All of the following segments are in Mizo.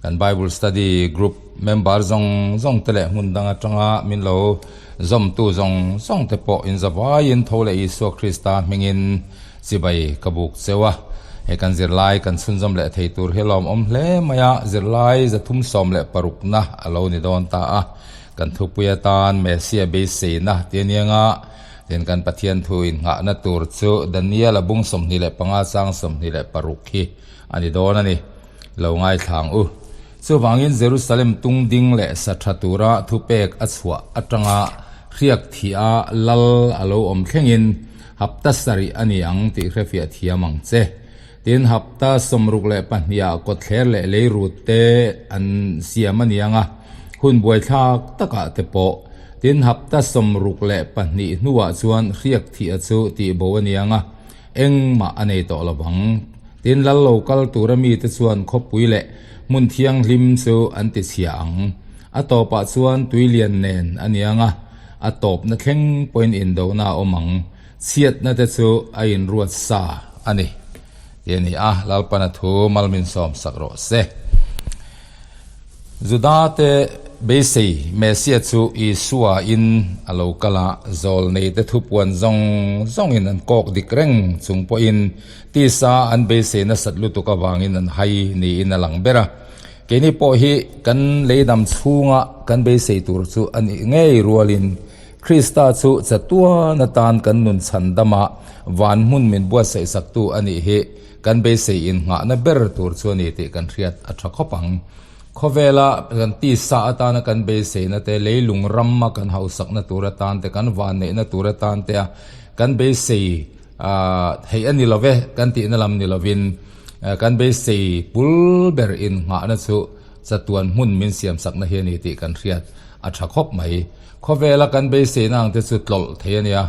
Kan Bible Study Group member zawng zawng te leh hmun dang atanga min lo zawmtu zawng zawng te pawh inzavaiin tho leh Isua Krista hmingin chibai ka buk cheu a. He kan zirlai kan chhunzawm leh thei tur hi lawmawm hle mai a, zirlai 316na a lo ni dawn ta a. Kan thupui atan Messia beiseina ti a nianga tin kan Pathian thu innghahna tur chu Daniel a bung 25 chang 26 hi a ni dawn a ni. Lo ngaithla ang u. Chuvangin Jerusalem tung ding leh sa tha tura thupek a chhuah atanga hriak thih a lal a lo awm thlengin hapta sarih a ni ang tih hrefiah thiam ang che. Tin, hapta 62ah kawtthler leh leirut te an siam a ni ang a, hun buaithlak takah te pawh. Tin, hapta 62 hnuah chuan hriak thih a chu tihbo a ni ang a, engmah a nei tawh lovang. Tin, lal lo kal tura mite chuan khawpui leh hmun thianghlim chu an ti chhia ang. A tawpah chuan tui lian nen a niang a, a tawpna thleng pawhin indona a awm ang. Chhiatna te chu a inruat sa a ni, tih a ni a, Lalpana thu malmin sawm sak rawh se. Juda-te beisei Messia chu Isua in a lo kal a, zawlneite thupuan zawng zawngin an kawk dik reng chung pawhin tisa an beisei nasat lutuk avangin an hai niin a lang ber a. Keini pawh hi kan leidam chhunga kan beisei tur chu a nih ngei rualin Krista chu chatuan atan kan nun chhan dama van hmun min buatsaih saktu a nih hi Kan beisei innghahna ber tur chu a ni tih kan hriat a tha khawp ang. Khawvela kan tisa atana kan beiseina te, leilung rama kan hausakna tur atan te, kan vanneihna tur atan te a kan beisei theih a ni lo ve kan tihna lam ni lovin kan beisei pul ber innghahna chu chatuan hmun min siamsakna hi a ni tih kan hriat a tha khawp mai. Khawvela kan beiseina ang te chu tlawlh thei a nia,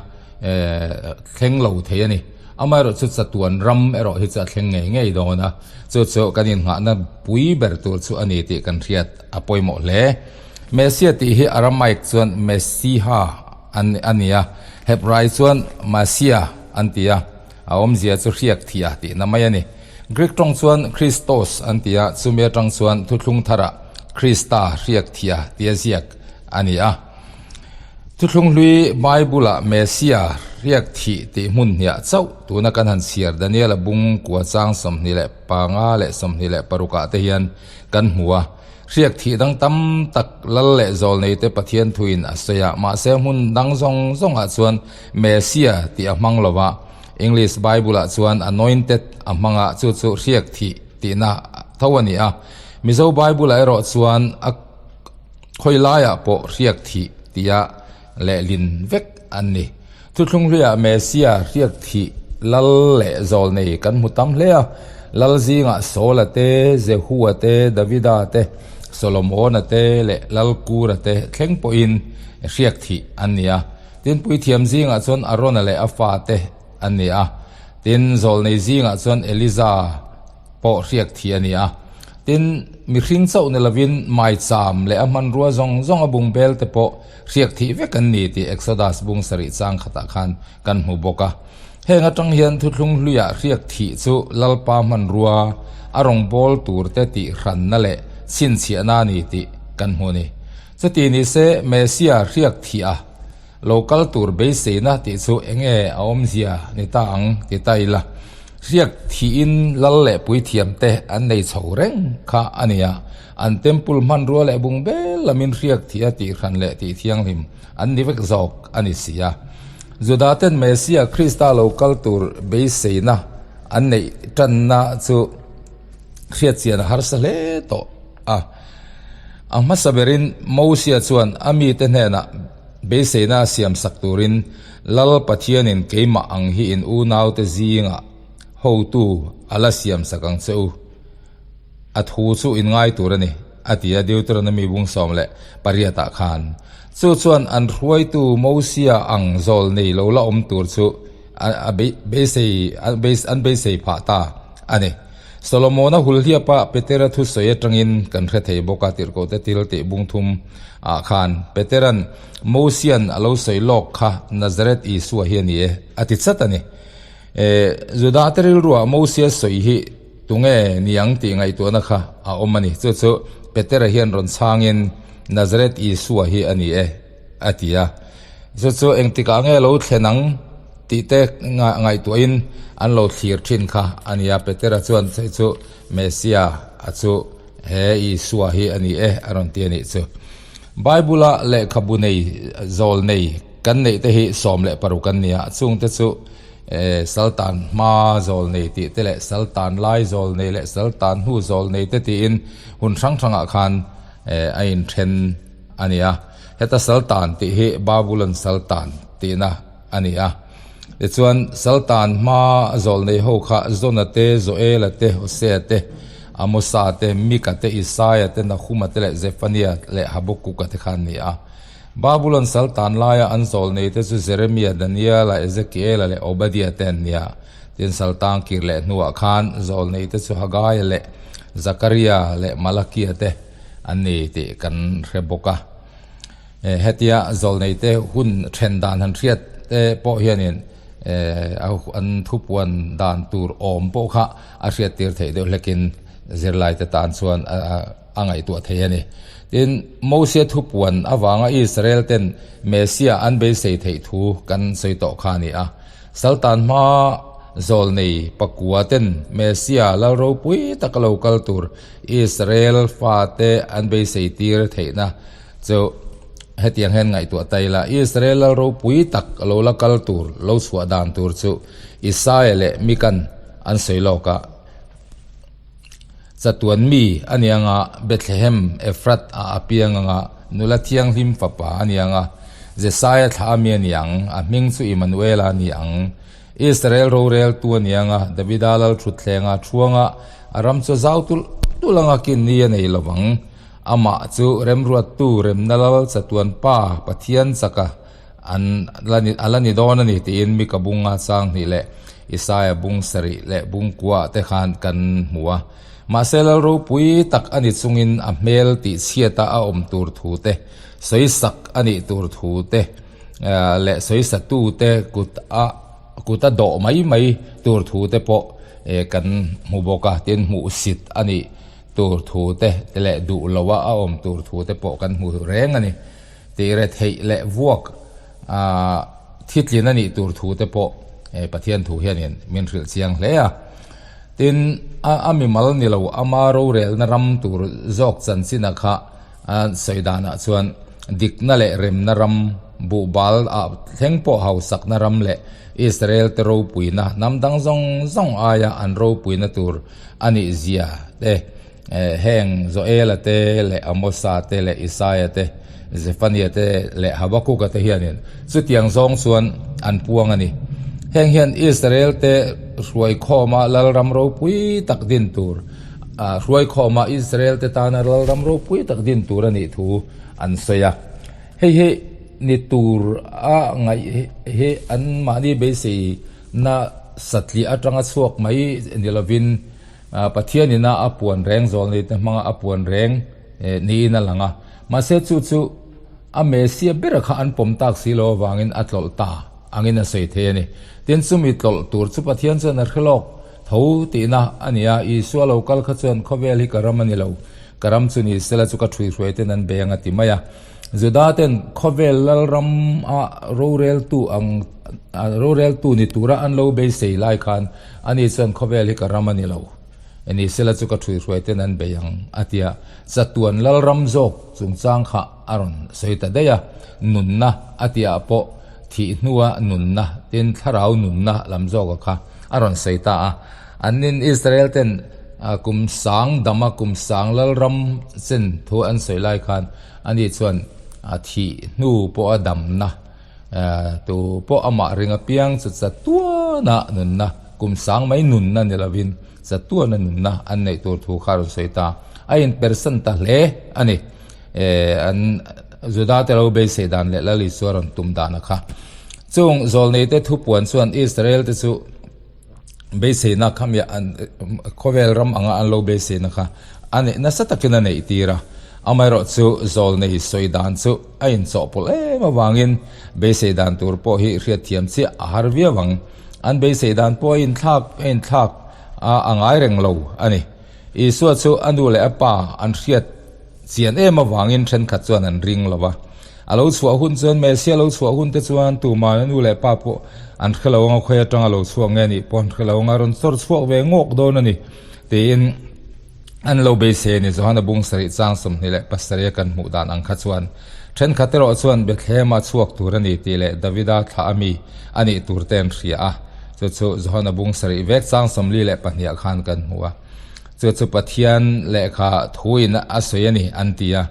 thleng lo thei a ni. Amaherawhchu chatuan ram erawh hi chu a thleng ngei ngei dawn a, chu chu kan innghahna pui ber tur chu a ni tih kan hriat a pawimawh hle. Messia tih hi Aramaic chuan Messiha a ni a, Hebrai chuan Masiah an ti a, a awmzia chu hriak thih a tihna mai a ni. Greek tawng chuan Christos an ti a, chumi atang chuan thuthlung tharah Krista hriak thih a tia ziak a ni a. Thuthlung hlui Bible-ah Messia riak thih tih hmun hniah chauh tuna kan han chhiar Daniel-a bung kua chang 25 leh 26 ah te hian kan hmu a. Riak thih dang tam tak lal leh zawl neite Pathian thuin a sawi a, mahse hmun dang zawng zawngah chuan Messia tih a hmang lo va. English Bible-ah chuan Anointed a hmang a, chu chu riak thih tihna tho a ni a. Mizo Bible-ah erawh chuan a. Khawi laiah pawh hriak thih tia lehlin vek an ni. Thuthlung hluiah Messia hriak thih lal leh zawl nei kan hmu tam hle a. Lal zingah Saula te, Jehua te, Davida te, Solomona te leh Lalkura te thleng pawhin hriak thih an ni a. Tin, puithiam zingah chuan Arona leh a fate an ni a. Tin, zawlnei zingah chuan Eliza pawh hriak thih a ni a. Tin, mihring chauh ni lovin maicham leh a hmanrua zawng zawng a bung bel te pawh hriak thih vek an ni tih Exodus bung sarih chang khatah khan kan hmu bawk a. Heng atang hian thuthlung hluiah hriak thih chu Lalpa hmanrua a rawngbâwl tur te tih hranna leh chhinchhiahna a ni tih kan hmu a ni. Chuti ni se Messia hriak thih a lo kal tur beiseina tih chu enge a awmzia ni ta ang ti ta ila. Hriak thihin lal leh puithiam te an nei chho reng kha a ni a, an temple hmanrua leh bung bel lamin hriak thih a tih hran leh tih thianghlim an ni vek zawk a ni si a. Juda ten Messia Krista lo kal tur beiseina an neih tanna chu hriatchian a harsa hle tawh a. A hmasa berin Mosia chuan a mite hnenah Beiseina a siamsak turin Lal Pathianin keimah ang hi in unaute zingah hotu a la siamsak ang che u. A thu chu in ngai tur a ni, a ti a, Deuteronomy bung 18 ah khan. Chu chuan an hruaitu Mosia ang zawl nei lo la awm tur chu a beisei an beisei phah ta a ni. Solomona hulhliapa Petera thusawi atangin kan hre thei bawk a, Tirhkohte til tih bung thum ah khan Petera'n Mosia'n a lo sawi lawk kha Nazareth Isua hi a ni e, a ti chat a ni. E, Judate rilruah Mosia sawi hi. tunge niang tih ngaihtuahna kha a awm a ni. Chu chu Petera hian rawn chhangin, Nazareth Isua hi a ni e, a ti a. Chu chu engtikah nge lo thlen ang tih te ngaihtuahin an lo thlir thin kha a ni a. Petera chuan hei chu Messia a chu he Isua hi a ni e a rawn ti a nih chu. Bible-a lehkhabu nei zawl nei kan neih te hi 16 an ni a, chungte chu Saltan hma zawl nei tih te leh Saltan lai zawl nei leh Saltan hnu zawl nei te tiin hun hrang hrangah khan a inthen a ni a. Heta Saltan tih hi Babulon Saltan tihna a ni a. Tichuan Saltan hma zawl nei ho kha Zona te, Joela te, Hosea te, Amosa te, Mika te, Isaia te, Nahuma te leh Zephania leh Habakuka te kha an ni a. Babulon sal tan laia an zawlneite chu Jeremia, Daniela, Ezekiela leh Obadia te an ni a. Tin, sal tang kir leh hnuah khan zawlneite chu Hagaia leh Zakaria leh Malakia te an ni tih kan hre bawk a. Hetia zawlneite hun then dan han hriat te pawh hianin an thupuan dan tur awm pawh kha a hriattir theih deuh hlekin zirlaite tan chuan a a ngaihtuah thei a ni. Tin, Mosia thupuan avanga Israel ten Messiah an beisei theih thu kan sawi tawh kha a ni a. Saltan hma zawlnei pakua ten Messiah lal ropui taka lo kal tur Israel fate an beisei tir theihna chu hetiang hian ngaihtuah ta ila, Israel lal ropui tak lo la kal tur lo chhuah dan tur chu Isaia leh Mikan an sawi lawk a. Chatuan mi a ni anga, Bethlehem, Efrat ah a piang anga, nula thianghlim fapa a ni anga, Jesaia thla a mi a ni ang, a hming chu Immanuela a ni ang. Israel roreltu a ni anga, Davida lal thutthleng a thuanga, a ram chu zau tulh tulh anga kin ni a nei lo vang. Amah chu remruattu, remna lal, chatuan pa, Pathian chaka an la ni a la ni dawn a ni tiin Mika bunga Changhnih leh Isaia bung sarih leh bung kuah te khan kan hmu a. Mahse lal ropui tak a ni chungin a hmel tih chhiata a awm tur thu te, sawisak a nih tur thu te leh sawisatu te kut a kut a dawh mai mai tur thu te pawh kan hmu bawk a, tin hmuhsit a nih tur thu te leh duh loha a awm tur thu te pawh kan hmu reng a ni. Tih retheih leh vuak thitlin a nih tur thu te pawh Pathian thu hianin min hrilh chiang hle a. Tin, a mimal ni lo, ama rorelna ram tur zawk chanchin a kha a sawi danah chuan dikna leh remna ram, buhbal ah thleng pawh hausakna ram leh Israel te ropuina hnam dang zawng zawng aia an ropuina tur a nih zia te Heng Joela te leh Amosa te leh Isaia te, Zephania te leh Habakuka te hianin chutiang zawng chuan an puang a ni. Heng hian Israel te hruaikhawma lalram ropui tak din tur, hruaikhawma Israel te tana lalram ropui tak din tur a nih thu an sawi a. Hei hi ni tur a ngaih hi anmahni beiseina satliah atanga chhuak mai ni lovin, Pathian ina a puan reng zawl ni te hmanga a puan reng niin a lang a. Mahse chu chu a Messia bera kha an pawm tak si lo avangin a tlawlh ta angin a sawi thei a ni. Tin, chumi tlawlh tur chu Pathian chuan a hre lawk tho tihna a ni a, Isua lo kal kha chuan khawvel hi ka ram a ni lo, ka ram chu ni sela chu ka ṭhuihruai ten an bei ang a ti mai a. Juda ten khawvel lalram a roreltu ang roreltu ni tura an lo beisei lai khan Ani chuan khawvel hi ka ram a ni lo, ni sela chu ka ṭhuihruai ten an bei ang, a ti a. Chatuan lalram zawk chungchang kha a rawn sawi ta daih a, nunna a tihah pawh thih hnua nunna tin thlarau nunna lam zawka kha a rawn sawi ta a. Annin Israel ten kum sang dama kum sang lalram chen thu an sawi lai khan ani chuan thih hnu pawha damna Tu pawh amah ring apiang chu chatuana nunna, kum sang mai nunna ni lovin chatuana nunna an neih tur thu kha a rawn sawi ta. A inpersan ta hle a ni. An Juda te lo beisei dan leh Lal Isua rawn tum dana kha. Chung zawlneite thupuan chuan Israel te chu beiseina kha mi an khawvel ram anga an lo beiseina kha a neih nasa takin a neih tir a, amaherawh chu zawlnei sawi dan chu a inchawhpawlh em avangin beisei dan tur pawh hi hriatthiam chiah a har viau ang. An beisei dan pawh a inthlak a inthlak. a a ngai reng lo a ni. Isua chu a nu leh a pa an hriat chian em avangin thenkhat chuan an ring lo va. A lo chhuah hun chuan Messia lo chhuah hun te chuan tuman a nu leh pa pawh an hre lo anga khawi atanga lo chhuak nge nih pawh an hre lo anga rawn chawr chhuak ve ngawk dawn a ni tiin an lo beisei a ni. Johana bung sarih chang 27 a kan hmuh dan ang kha chuan thenkhat erawh chuan Bethlehem-a chhuak tur a ni tih leh Davida thlah a mi a nih tur te an hria a, chu chu Johana bung sarih vek chang 42 ah khan kan hmu a. Chu chu Pathian lehkha thuin a sawi a ni an ti a.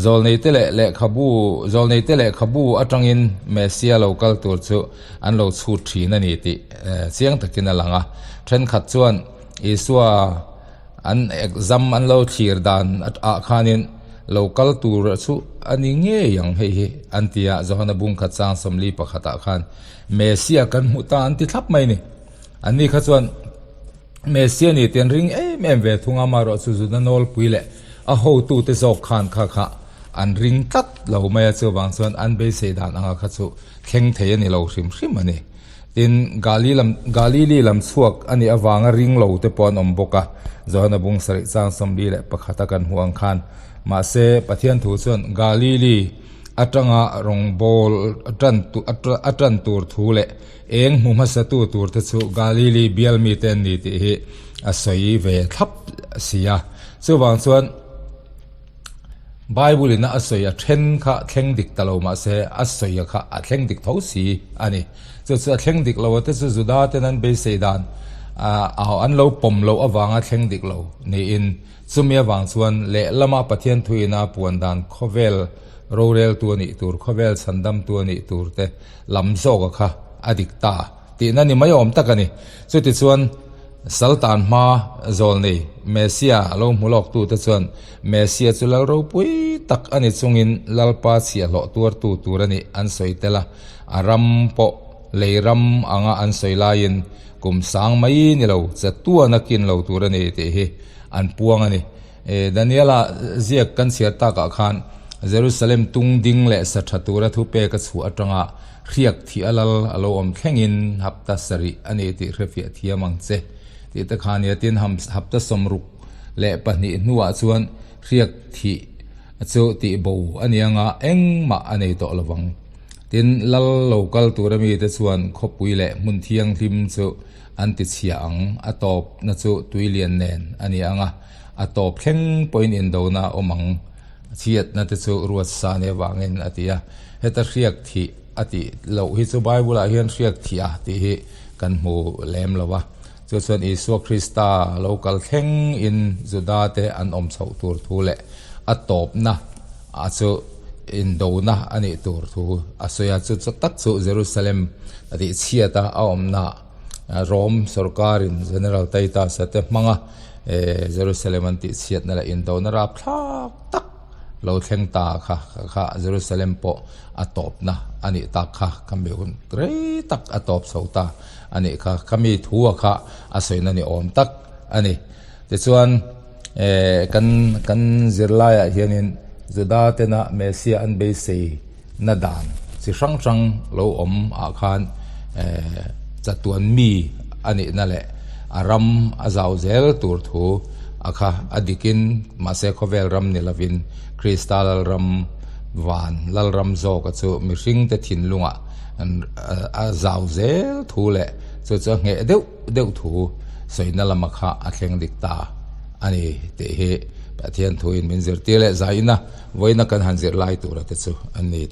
Zawlneite leh lehkhabu, Zawlneite lehkhabu atangin Messia lo kal tur chu an lo chhut thin a ni tih chiang takin a lang a. Thenkhat chuan Isua an exam an lo thlir dan ah khanin lo kal tur chu a ni ngei ang hei hi an ti a, Johana bungkhat chang 41 ah khan Messia kan hmu ta an ti thlap mai a ni. Anni kha chuan. Messia ni te an ring em em ve thung a, amaherawh chu Juda nawlpui leh a hotute zawk khan kha kha an ring tlat lo mai a, chuvang chuan an beisei dan anga kha chu thleng thei a ni lo hrim hrim a ni. Tin, Gali lam, Galili lam chhuak a nih avanga ring lo te pawh an awm bawk a, Johana bung sarih chang 41 a kan hmuh ang khan. Mahse, Pathian thu chuan Galili atanga rawngbâwl tan a tan tur thu leh Eng hmu hmasatu turte chu Galili bial mite an ni tih hi a sawi ve thlap si a. Chuvang chuan Bible in a sawi a then kha thleng dik ta lo mahse a sawi kha a thleng dik tho si a ni. Chu chu a thleng dik lo a te chu Juda ten an beisei dan an lo pawm loh avanga thleng dik lo niin chumi avang chuan lehlama Pathian thuina puan dan khawvel roreltu a nih tur, khawvel chhandamtu a nih tur te lam zawka kha a dik ta tihna ni mai awm tak a ni. Chutichuan, Saltan hma zawlnei Messia lo hmu lawktute chuan Messia chu lal ropui tak a ni chungin Lalpa chhiahhlawh tuartu tur a nih an sawi tel a, a ram pawh lei ram anga an sawi laiin kum sang mai ni lo chatuan a kin lo tur a ni tih hi an puang a ni. Daniela ziak kan chhiar takah khan Jerusalem tung ding leh sa tha tura thupek a chhuah atanga hriak thih a lal a lo awm thlengin hapta sarih a ni tih hrefiah thiam ang che tih te kha nia. Tin, hapta 62 hnuah chuan hriak thih chu tih bo a ni anga engmah a nei tawh lovang. Tin, lal lo kal tura mite chuan khawpui leh hmun thianghlim chu an ti chhia ang, a tawpna chu tui lian nen a ni ang a, a tawp thleng pawhin indona a awm ang, chhiatna te chu ruat sa nia vangin a ti a. Heta hriak thih a tih loh hi chu Bible ah hian hriak thih a tih hi kan hmu lem lo a, chu chuan Isua Krista lo kal thleng in Juda te an awm chhoh tur thu leh a tawpna a chu indona a nih tur thu a sawi a, chu tak chu Jerusalem a tih chhiat a a awmna Rome sorkarin General Titus-a te hmanga Jerusalem an tih chhiatna leh indona rapthlak tak lo thleng ta kha kha Jerusalem pawh a tawpna a nih tak kha ka mi hun rei tak a tawp chho ta a nih kha ka mi thua kha a sawina ni awm tak a ni. Tichuan kan kan zirlaiah hianin Juda tena Messiah an beisei na dan chi hrang hrang lo awm ah khan chatuan mi a nihna leh a ram a zau zel tur thu a kha a dikin mahse khawvel ram ni lovin Krista Lalram van Lalram zawka chu mihring te thinlungah a zau zel thu leh chu chu a ngheh deuh deuh thu sawina lama kha a thleng dik ta a ni tih hi Pathian thuin min zirtir leh zaina. Vawiina kan han zirlai tura te chu an ni.